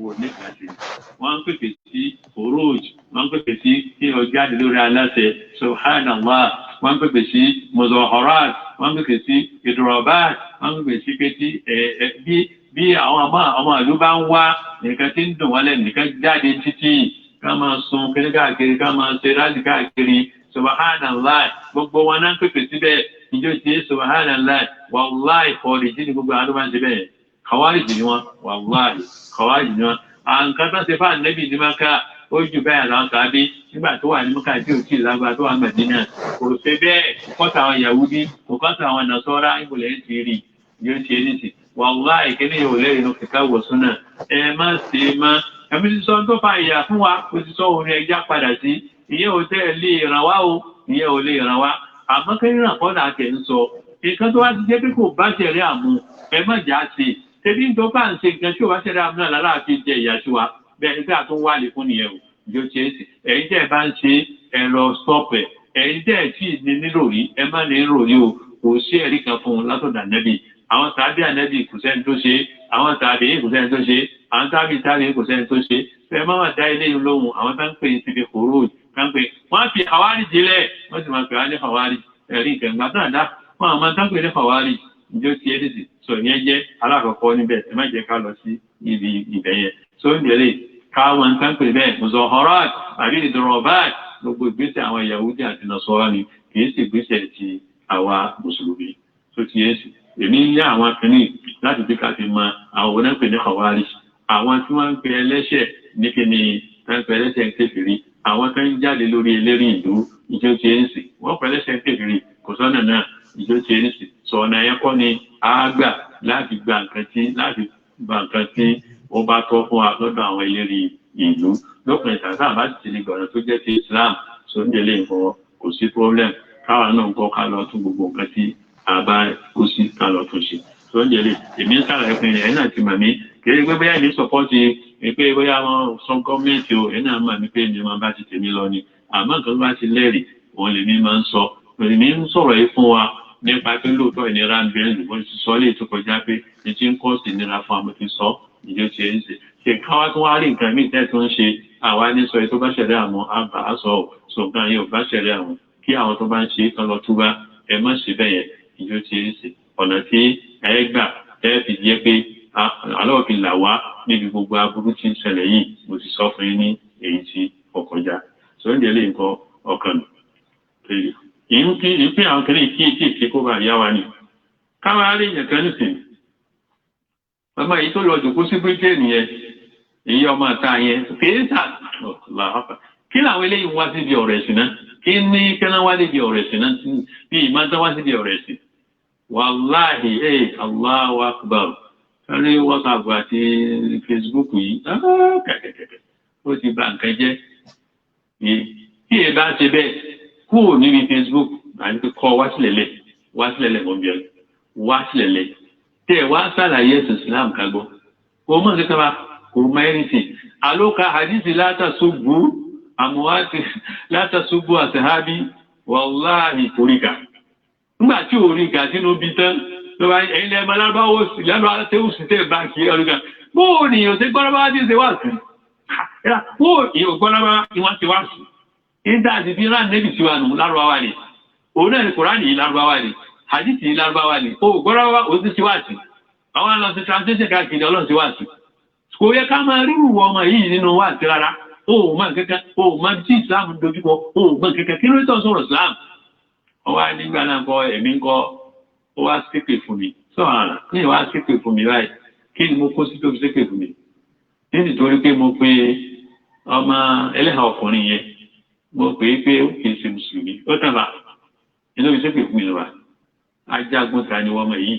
Ìwò nígbà tí wọ́n ń pèpè sí khuruj, wọ́n ń pèpè sí kí o jáde lórí aláṣẹ, subhanallah, wọ́n ń pèpè sí muzaharat, wọ́n ń pèpè sí idrabat, wọ́n ń pèpè sí pé tí bí àwọn ọmọ ìlú bá ń wá nǹkan tí ń dùn wọ́n lẹ́nu, nǹkan jáde títí ká máa sun kiri káàkiri, ká máa ṣe rálì káàkiri, subhanallah, gbogbo wọn náà ń pèpè síbẹ̀. Ìjọ ti subhanallah, wallahi kọ̀ọ̀lì ní gbogbo àwọn tó bá ń ṣe bẹ́ẹ̀, kàwárìjì ni wọn, wallahi kàwárìjì ni wọn. Àǹkan tó ṣe fáà nẹ́bì ní Mákà ó jù bẹ́ẹ̀ làwọn sàábí nígbà tó wà ní Mákà tí ò tí ì lágbára tó wà Mẹdínà, kò ṣe bẹ́ẹ̀, kò kọ́ta àwọn Yahudi, kò kọ́ta àwọn Nasara, ìbòlẹ̀ ń ti rí yóò ṣe é nìsí. Wallahi kíní yóò lẹ́rìí inú kíkà wọ̀ súnà, ẹ má ṣe má. Ẹ̀mí ti sọ tó fa ìyà fún wa, kò ti sọ òun ẹja padà sí, ìyẹn ò tẹ́ ẹ lè ràn wá o, ìyẹn ò lè ràn wá. Àmọ́ kẹ́rìnà kọ́nà àtẹ̀ ń sọ nǹkan tó wá ti jẹ́ pé kò bá ṣẹ̀rí àmú, ẹ má jà á ṣe. Tẹbí ń tó bá ń ṣe nǹkan tí ò bá ṣẹ̀rí àmú náà láàfin jẹ ìyà sí wa, bẹ́ẹ̀ ni pé àtún wà lè fún nìyẹn o. Ìjọ ṣe é sì, ẹ̀yin tẹ́ ẹ bá ń ṣe ẹ lọ stop ẹ̀, ẹ̀yin tẹ́ ẹ tí ì ní nílò rí ẹ má ní rò rí o, kò sí ẹ̀rí kan fún un látọ̀dà nẹ́bì. Àwọn tàbí ànẹ́bì kò sẹ́ni tó ṣe, àwọn tàbí kò sẹ́ni tó ṣe, àwọn tàbí tàbí kò sẹ́ni tó ṣe. Ẹ má má dá ilé yìí lóhùn, àwọn tá ń pè é síbi kòró tá ń pè wọ́n á fi àwárí jílẹ̀, wọ́n sì máa pè á ní àwárí ẹ̀rí ìkẹ̀ǹgbà náà dá wọn àwọn tá ń pè ní àwárí ìjọ ti ẹ̀dìsì. Sọ ìyẹn jẹ́ alákọ̀ọ́kọ́ níbẹ̀, ẹ má jẹ́ ká lọ sí ibi ibẹ̀ yẹn. So ń jẹ́lé káwọn tá ń pè bẹ́ẹ̀ muzaharat àbí ìdọ̀rọ̀báàt, gbogbo ìgbésẹ̀ àwọn Yahudi àti Nasara ni, kì í sì ìgbésẹ̀ ti àwa mùsùlùmí. Tó ti yẹn sì èmi ń yá àwọn akínní láti bí ká fi mọ àwọn onápè ní khawarij, àwọn tí wọ́n ń pe ẹlẹ́ṣẹ̀ ní kíni tá ń pe ẹlẹ́ṣẹ̀ ń kèfèrí, àwọn tó ń jáde lórí eléré ìlú, ìjọ ti ń sìn wọ́n pe ẹlẹ́ṣẹ̀ ń kèfèrí, kò sọ́nà náà, ìjọ ti ń sìn. Sọ ọ̀nà yẹn kọ́ ni a gbà láti gba nǹkan tí láti gba nǹkan tí ó bá tọ́ fún wa lọ́dọ̀ àwọn eléré ìlú lópin ìtàn tá a bá sì ti ní gbọ̀nà tó jẹ́ ti Islam. So ń délé nǹkan kò sí problem, káwa náà ń kọ́ ká lọ tún gbogbo nǹkan tí a bá kó sí ká lọ tún ṣe. So ń délé èmi ń sàlàyé fún ẹ̀ náà ti mà mí, kì í pé bóyá èmi sọpọ́tì pé bóyá wọn sọ gọ́ọ̀mẹ̀ntì o, ẹ̀ náà mà mí pé èmi máa bá ti tèmi lọ ni. Àmọ́ nǹkan tó bá ti lẹ́rìí òun lèmi máa ń sọ, èmi ń sọ̀rọ̀ yìí fún wa nípa pé lóòótọ́ ìnira ń bẹ lù, wọ́n ti sọ lè tó kọjá pé ní tí ń kọ́ sí ìnira fún àwọn ti sọ ìjọ ti ẹ̀ ń ṣe. Ṣe káwá tó wá rí nǹkan míì tẹ́ tó ń ṣe àwa ní sọ èyí tó bá ṣẹlẹ̀ àwọn àbá sọ ò sọ nǹkan yẹn ò bá ṣẹlẹ̀ àwọn kí àwọn tó bá ń ṣe kán lọ túbá, ẹ má ṣe bẹ́ẹ̀ yẹn, ìjọ ti ẹ̀ ń ṣe. Ọ̀nà tí ẹ gbà ẹ fi jẹ́ pé àlọ́ fi là wá níbi gbogbo aburú tí ń ṣẹlẹ̀ yìí, mo ti sọ fún yín ní èyí tí ó kọjá. Sọ ń délé nǹkan ọkàn nù. Ìpín àwọn kìíní kí kó bá yá wa ni. Káwọn arí èèyàn kan nísìnyí. Ọmọ yìí tó lọ jòkó sí Britain yẹn, èyí ọmọ àta yẹn, kìí sà kí làwọn eléyìí wá síbi ọ̀rọ̀ ẹ̀sìn náà? Kí ní kí wọ́n wá síbi ọ̀rọ̀ ẹ̀sìn náà? Bí ìmọ̀ tán wá síbi ọ̀rọ̀ ẹ̀sìn. Wàláhì ẹ̀ Allahu Akbar. Lórí WhatsApp àti Facebook yìí, kẹ̀kẹ̀kẹ̀, ó ti bà nǹkan jẹ́. Bí ẹ bá ṣe bẹ́ẹ̀, kúrò níbi Facebook, àti pé kọ́ wá sílẹ̀lẹ̀, wá sílẹ̀lẹ̀ mọ́ bí ẹ, wá sílẹ̀lẹ̀. Tẹ́ ẹ wá sàlàyé ẹ̀sìn Islam ká gbọ́. Kò mọ̀ nǹkan kan bá, kò mọ anything. Àlóka hadisi látàṣubú, àmúwátì látàṣubú àṣehábí, wàláhì kòríkà. Nígbà tí òríkà sínú bí tán, lọ́wọ́ ẹ̀yin lẹ́ẹ̀mọ lárúbáwò sí lárúbáwò tẹ́ òsì tẹ́ báńkì ọ̀rùka. Bóò ni èèyàn ṣe gbọ́dọ̀ bá ti ṣe wá sí? Bóò èèyàn gbọ́dọ̀ bá wọ́n ti wá sí? Nígbà tí bí rán nẹ́bì sí wa nù lárúbáwá ni. Òun náà ni Kùránì yìí lárúbáwá ni. Hadisi yìí lárúbáwá ni. Ó gbọ́dọ̀ wá òun ti ṣe wá sí. Àwọn lọ sí translation káàkiri Ọlọ́run ti wá sí. Kò yẹ ká máa rírù ọmọ yìí nínú wá sí rárá. Ó mọ nǹkankan, ó mọ tí Islam dojúkọ, ó mọ nǹkankan. Kí ló ń tọ́ sọ̀rọ̀ Islam? Ó wá nígbà náà kọ́ ẹ̀mí ń kọ́, ó wá ṣépè fún mi. Sọ̀rọ̀ àrà, kí ni wá ṣépè fún mi báyìí? Kí ni mo kó sí tó fi ṣépè fún mi? Nítorí pé mo pe ọmọ ẹlẹ́hà ọkùnrin yẹn, mo pè é pé ó kì í ṣe mùsùlùmí, ó tàbá, inú fi ṣépè fún mi lọ́wọ́. Ajagun ta ni wọ́n mọ̀ yìí,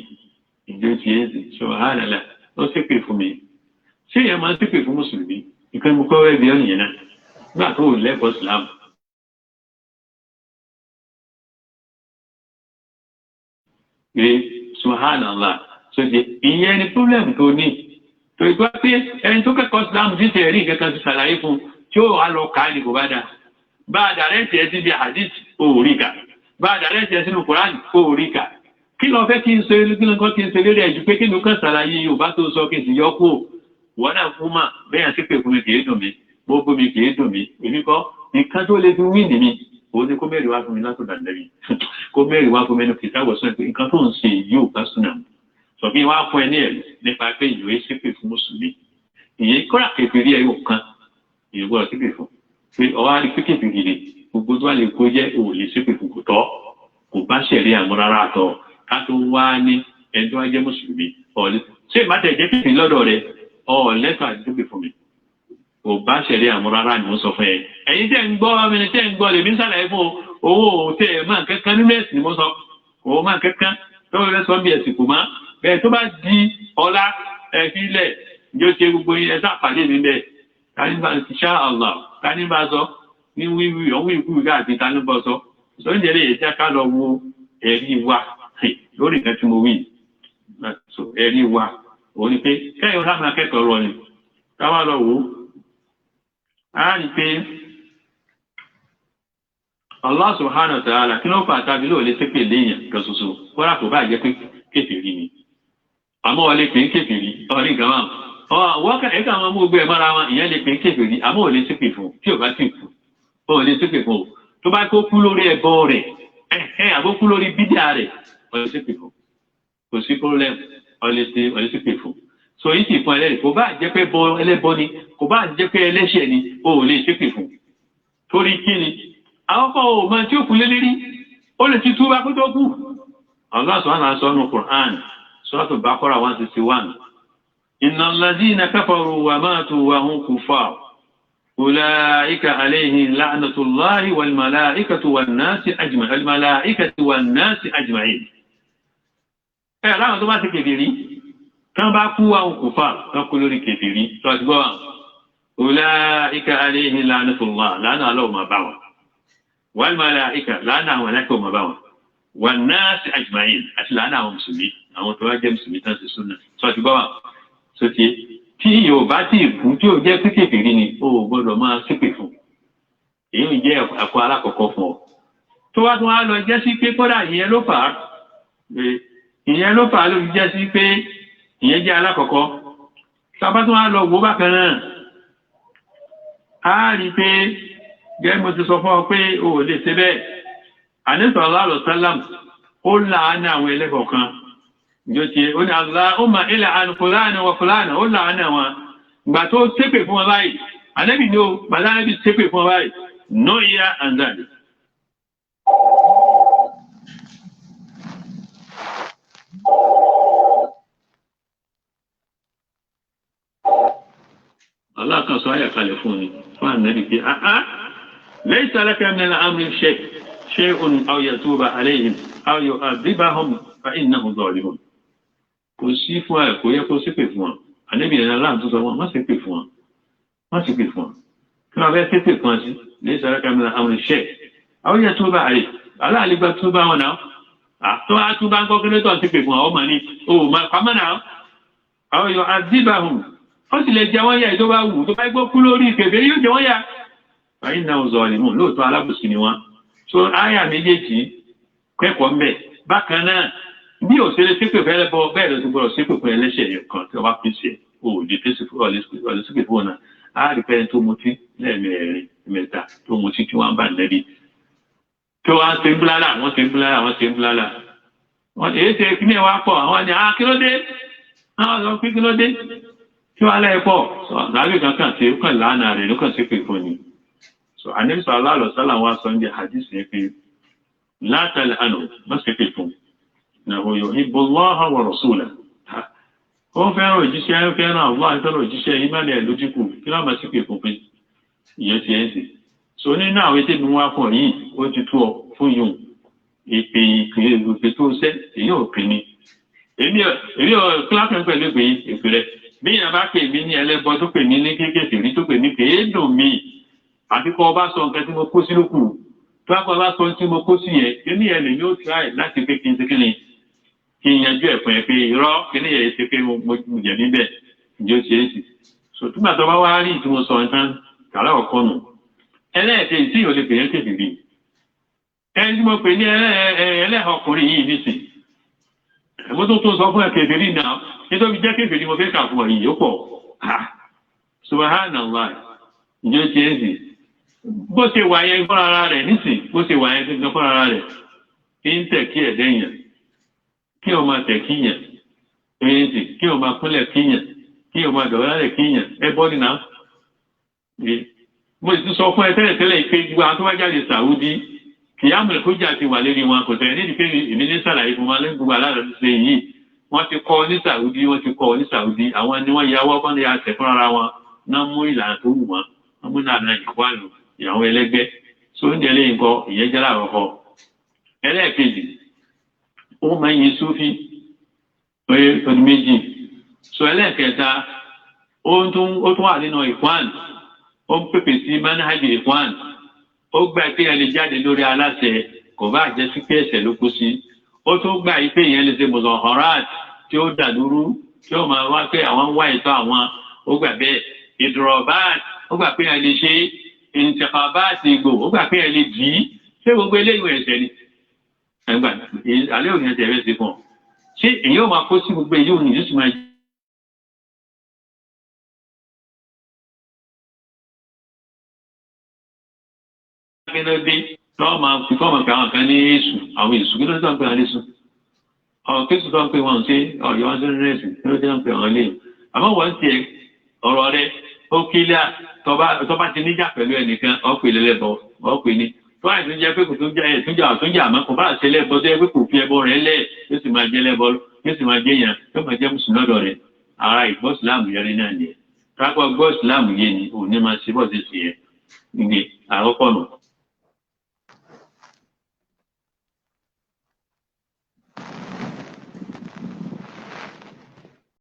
ìjọ ti ẹ̀ sì, sọ̀rọ̀ àrà ó ṣépè fún mi. Ṣé èèyàn máa ń ṣépè fún mùsùlùmí? Ìkan mo kọ́ ẹbí ọ̀nìyàn náà, nígbà tó lẹ́kọ̀ọ́ Islam. Pé subhanallah, so ṣe ìyẹn ni problem tó ní. Torí pé ẹni tó kẹ́kọ̀ọ́ Islam ti tẹ̀ rí nǹkan kan ti ṣàlàyé fún un tí ó wà lọ kà á ní kò bá dáa. Bá a dàrẹ́tì ẹ síbi hadith òòrí kà. Bá a dàrẹ́tì ẹ sínú Quran òòrí kà. Kí lọ fẹ́ kí n ṣe kí ló kí n ṣe lérí ẹ̀jú pé kí ni ó kàn ṣàlàyé Yorùbá tó sọ kí n sì yọ kúrò. Wọn náà fún mà bẹ́ẹ̀ sí pé fún mi kì í dùn mí, bó bú mi kì í dùn mí. Èmi kọ́ nǹkan tó lè fi wí nìmi òun ni kó mẹ́rin wá fún mi látọ̀dà lẹ́yìn, kó mẹ́rin wá fún mi ní kìtàwọ̀ sọ pé nǹkan tó ń ṣe yóò bá súnà. Sọ bí wàá fún ẹ ní ẹ̀rí nípa pé ìwé ṣépè fún mùsùlùmí, ìyẹn kọ́ra kèfèrí ẹyọ kan ìyẹn gbọ́dọ̀ ṣépè fún, pé ọwọ́ á rí pé kèfèrí ni gbogbo tó wà lè kó jẹ́ òun lè ṣépè fún, kò tọ́, kò bá ṣẹ̀rí àmọ́ rárá àtọ̀. Ká tó wá ní ẹni tó wá jẹ́ mùsùlùmí ọ̀lẹ́ ṣé ìbátẹ̀ jẹ́ kèfèrí lọ́dọ̀ rẹ ọ̀lẹ́tọ̀ àti ṣépè fún mi, kò bá ṣẹ̀rí àmọ́ rárá ni mo sọ fún ẹ. Ẹ̀yin tẹ́ ń gbọ́ mi tẹ́ ń gbọ́ lèmi ń ṣàlàyé fún owó tẹ́ ẹ̀ máa kankan nínú ẹ̀sìn ni mo sọ, owó máa kankan tó fẹ́ sọ bí ẹ̀sìn kò má bẹ́ẹ̀. Tó bá di ọlá ẹ fi lẹ̀ yóò ṣe gbogbo yín ẹ sàpàdé mi bẹ́ẹ̀. Tani bá ṣá Allah tani bá sọ ní wíwí ọ̀hún ìkú káàkiri tani bá sọ sọ́njẹ́ lè jẹ́ ká lọ wo ẹ̀rí wa lórí nǹkan tí mo wí. Ẹ̀rí wa òun ni pé kẹ́yìn ọ̀sán máa kẹ́kọ̀ọ́ rọ ni ká wá lọ wò ó. A rí pé Allah subhanahu wa ta'ala kí ló fà tàbí lóò lè ṣépè léèyàn kan ṣoṣo, kódà kò bá jẹ́ pé kèfèrí ni, àmọ́ ọ lè pè é kèfèrí ọ̀rí nǹkan máa wọ́n kà ẹ̀ka àwọn ọmọ ogun ẹ̀ mọ́ra wọn, ìyẹn lè pè é kèfèrí àmọ́ ò lè ṣépè fún tí ò bá sì kú, ò lè ṣépè fún o. Tó bá kó kú lórí ẹbọ rẹ̀ ẹ̀hẹ́ àbó kú lórí bídíà rẹ̀, ò lè ṣépè fún, kò sí problem, ò lè ṣépè fún. So yìí sì fún ẹlẹ́rìí, kò bá jẹ́ pé ẹlẹ́bọ ni, kò bá jẹ́ pé ẹlẹ́ṣẹ̀ ni, o ò lè ṣépè fún. Torí kí ni? Àwọn kan ò mọ tí ó kú lélẹ́rí, ó lè ti túbá kó tó kú. Allah subhanahu wa ta'ala nínú Qur'an, Suratul Baqara 161. Innal ladhina kafaru wa matu wa hum kuffar. Ulaika alayhim la'natullahi wal malaikati wan nasi ajma'in. Al malaikati wan nasi ajma'in. Ẹ láwọn tó bá ti kèfèrí, tán bá kú àwọn kùfà, tán kú lórí kèfèrí, tó ti gbọ́ wọn. Ulaika alayhim la'natullah, lánàá Allah máa bá wọn. Wal malaika, lánàá àwọn màláíkà máa bá wọn. Wan nasi ajma'in, àti lánàá àwọn mùsùlùmí, àwọn tó bá jẹ́ mùsùlùmí tán ṣe súnà. Tó ti gbọ́ wọn. Tó ti tí yóò bá tí kú tí ò jẹ́ pé kèfèrí ni, o ò gbọ́dọ̀ máa ṣépè fún. Èyí ń jẹ́ ẹ̀kọ́ alákọ̀ọ́kọ́ fún ọ. Tó wá tún wá lọ jẹ́ sí pé kódà ìyẹn ló fà á. Ìyẹn ló fà á ló fi jẹ́ sí pé ìyẹn jẹ́ alákọ̀ọ́kọ́. Sábà tún wá lọ wò bákan náà, a rí pé gẹ́gẹ́ mo ti sọ fún ọ pé o ò lè ṣe bẹ́ẹ̀. Ànábì sallallahu alaihi wasallam ó láàánú àwọn ẹlẹ́kọ̀ọ́ kan. Ìjọ ti ó ní Allahumma il'an fulana wa fulana, ó láàánú àwọn. Ìgbà tó ṣépè fún wọn báyìí, Ànábì ni ó bàtà Ànábì ṣépè fún wọn báyìí, nọ́ ìyá àǹzàlì. Allah kan sọ ayà kalẹ̀ fún ni fún Ànábì pé àá laysa laka min al-amri shay'un aw yatuba alayhim aw yu'adhibahum fa innahum zalimun. Kò sí fún ẹ, kò yẹ kó ṣépè fún wọn. Ànábì ẹ̀rọ aláàtú sọ wọn, má ṣépè fún wọn, má ṣépè fún wọn. Kí wọ́n fẹ́ ṣépè fún wọn sí? Laysa laka min al-amri shay' aw yatuba alayhim. Aláàlígbà túbá wọn náà. Àtọ́ àtúbá ń kọ́ kí ló tọ̀ ṣépè fún wọn, ọmọ ni o máa pamọ́ náà. Aw yu'adhibahum, ó sì lè jẹ wọ́n yà tó bá wù, tó bá gbó kú lórí ìkèfèrí yóò jẹ wọ́n yà. Báyìí náà zọ ìmú lóòótọ́ alábòsí ni wọ́n. So áyà méjèèjì kẹ́kọ̀ọ́ ń bẹ̀. Bákan náà bí òṣèré ṣépè fẹ́lẹ́ bọ bẹ́ẹ̀ ló ti gbọ́dọ̀ ṣépè fún ẹlẹ́ṣẹ̀ yẹn kan tí wọ́n bá pèsè ò lè ṣépè fún ọ̀nà. Á rí pẹ́ni tó mutí lẹ́ẹ̀mẹrin mẹ́ta tó mutí tí wọ́n bá nẹ́bí. Tó wá ṣe ń búlálà, wọ́n ṣe ń búlálà, wọ́n ṣe ń búlálà. Wọ́n èyí ṣe kí ni ẹ wá pọ̀, àwọn ni ah kí ló dé? Àwọn sọ pé kí ló dé? Tí wọ́n lẹ́yìn pọ̀ láàbì kankan tí ó kàn lánàá rẹ̀ ló kàn sí pé fún ni. So Ànábì sallallahu alaihi wasallam wá sọ ní hadith yẹn pé la tal'anu, má ṣe pé fún. Innahu yuhibbu Allaha wa rasulahu. Ó fẹ́ràn òjíṣẹ́, fẹ́ràn Allah, fẹ́ràn òjíṣẹ́, ìmọ̀lẹ̀ ẹ̀ lójú kù, kí wọ́n má ṣe pé fún pé ìyẹn ti ẹ̀ ń sè. So nínú àwọn ètò ìmú wá fún ọ yìí, ó ti tú ọ fún yòó. Ìpè ìpè tó ṣẹ́, èyí ò pè ní. Èmi ò kíláàsì pẹ̀lú ìpè ìpè rẹ̀. Bí ìyá bá pè mí ní ẹlẹ́bọ tó pè mí ní kéékèèké rí tó pè mí pé é dùn mí, àti kọ́ ọba sọ nǹkan tí mo kó sí lókù, tó bá kọ́ ọba sọ tí mo kó sí yẹn, kíní yẹn lèmi ó tíráì láti pé kí n ṣe kíni kí n yanjú ẹ̀ fún ẹ pé irọ́ kíní yẹn ṣe pé mo jẹ̀bi bẹ́ẹ̀ ǹjẹ́ ó ṣe é sì. So túgbà tó bá wá rí ìtumọ̀ sọ nǹkan kàlá ọ̀kọ́ nù. Ẹlẹ́ẹ̀kejì tí yóò lè pè é kèfèrí. Ẹni tí mo pè ní ẹlẹ́ọkùnrin yìí nísìn. Mo tó sọ fún ẹ kèfèrí náà, nítorí jẹ́ kèfèrí mo fẹ́ kà fún ọ yìí ó pọ̀. Subhanallah, ìjọ ti ẹ̀ sìn bó ṣe wà yẹn fúnra ara rẹ̀ nísìn, bó ṣe wà yẹn gangan fúnra ara rẹ̀ kí ń tẹ̀ kí ẹ̀dẹ́ yẹn, kí o máa tẹ̀ kí yẹn, èyí sì kí o máa kúnlẹ̀ kí yẹn, kí o máa dọ̀wọ́lẹ̀ kí yẹn, ẹ bọ́ nínú. Mo sì sọ fún ẹ tẹ́lẹ̀tẹ́lẹ̀ pé gbogbo àwọn tó bá jáde Sàúdí kìyàmù ìkójà ti wà lérí wọn, kò tẹ̀lé nídìí pé èmi ní sàlàyé fún wọn lẹ́yìn gbogbo aláàrẹ̀ tó ṣe yìí. Wọ́n ti kọ́ ní Sàúdí, wọ́n ti kọ́ ní Sàúdí, àwọn ni wọ́n yàwọ́ bọ́n ní àṣẹ fúnra wọn náà mú ìlànà tó wù wọ́n, wọ́n mú ìlànà ìkwánu ìyàwó ẹlẹ́gbẹ́. So ń jẹ́ lẹ́yìn kọ́ ìyẹn jẹ́ láàkọ́kọ́. Ẹlẹ́ẹ̀kejì, ó máa ń yin Súfì oye ọdún méjì. So ẹlẹ́ẹ̀kẹta, ó tún wà nínú ìkwán, ó ń pèpè sí manhaj ìkwán. Ó gbà pé ẹ lè jáde lórí aláṣẹ, kò bá jẹ́ sí pé ẹ̀ṣẹ̀ ló kú sí. Ó tún gbà pé ìyẹn lè ṣe muzaharat tí ó dàdúrú, tí ó máa wá pé àwọn ń wá ìtọ́ àwọn, ó gbà bẹ́ẹ̀. Ìdùrọ̀báàt, ó gbà pé ẹ lè ṣe ìǹtìkàbáàt ìgbò, ó gbà pé ẹ lè dì í. Ṣé gbogbo eléyìí ẹ̀ṣẹ̀ ni? Ẹgbà alẹ́ òní ẹ̀ṣẹ̀ rẹ̀ ṣe fún ọ. Ṣé èyí ò máa kó sí gbogbo èyí òní yóò sì máa kí ló dé tọ́ máa fi kọ́ máa pe àwọn kan ní èṣù, àwọn èṣù kí ló dé tó ń pè wọn léṣù? Ọ̀rọ̀ kí èṣù tó ń pè wọn ṣe ọ̀yọ́ wọn sínú ẹ̀sìn kí ló dé tó ń pè wọn lé? Àmọ́ wọ́n ti ọ̀rọ̀ rẹ ó kílíà tó bá ti níjà pẹ̀lú ẹnìkan ó pè lẹ́lẹ́bọ, ó pè ní. Tó àìsàn jẹ́ pé kò tún jẹ́ ẹ̀ tún jà àmọ́ kò bá ṣe lẹ́bọ tó yẹ pé kò fi ẹbọ rẹ̀ lẹ̀ yóò sì máa jẹ́ lẹ́bọ, yóò sì máa jẹ́ yàn, yóò máa jẹ́ mùsùlùmí lọ́dọ̀ rẹ̀. Ara ìgbọ́ ìsìláàmù yẹn rí náà nìyẹn. Kápá gbọ́ ìsìláàmù yẹn ni òní máa ṣe bọ́ sí ṣe yẹn. Ìgbé àkọ́kọ́ nù.